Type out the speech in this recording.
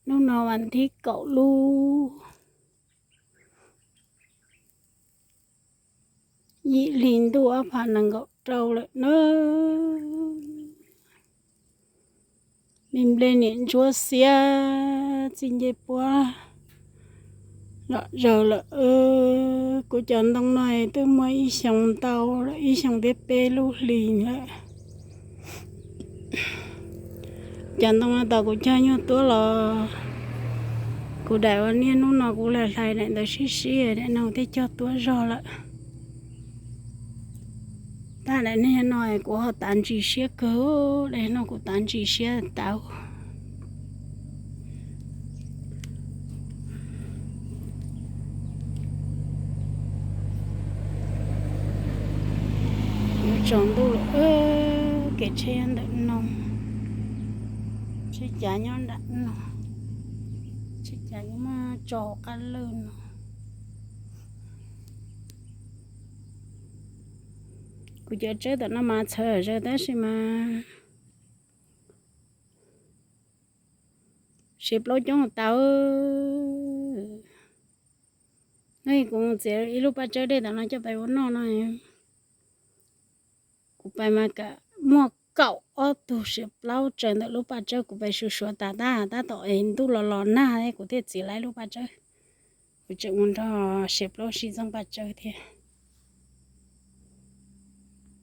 Hnub no vas thib kaum lub yim hli ntuj ob phav nees nkaum rau lawm na. Me nplej niam ntsuab xiab txij ncej puab los zaws lawm. Kuv cov ntoo no twb muaj ib xyoo ntau lawm, ib xyoo thiab peb lub hlis lawm. Cov ntoo no tau kuv cog nyuag tuab los kuv daim ua niaj hnub no kuv hlais hlais daim ntawd sib sib daim no thiaj cog tuab zog lawm. Tab daim niag no kuv ho tav ntsis siab kawg, daim no kuv tav ntsis siab tau. Yuav tsaus ntuj lawm, kev tsheb ntawm no, tsheb cav nyob nram no, tsheb cav nyob muaj tso hauv qab lawj no. Kuv cov tsawb tom no mas txhawv zawg tab sis mas siav plaub coob tau. No kuv mus txiav ib lub paj tsawb dej tom no coj pais ua noj no. Kuv pais mas kam muaj kaum ob tug siav plaub tsaws ntawm lub paj tsawb, kuv pais suav suav tas tab tab tom es ntuj los los nag kuv thiaj txiav lawm ib lub paj tsawb. Kuv tseem mus nrog siav plaub sib txeeb paj tsawb thiab.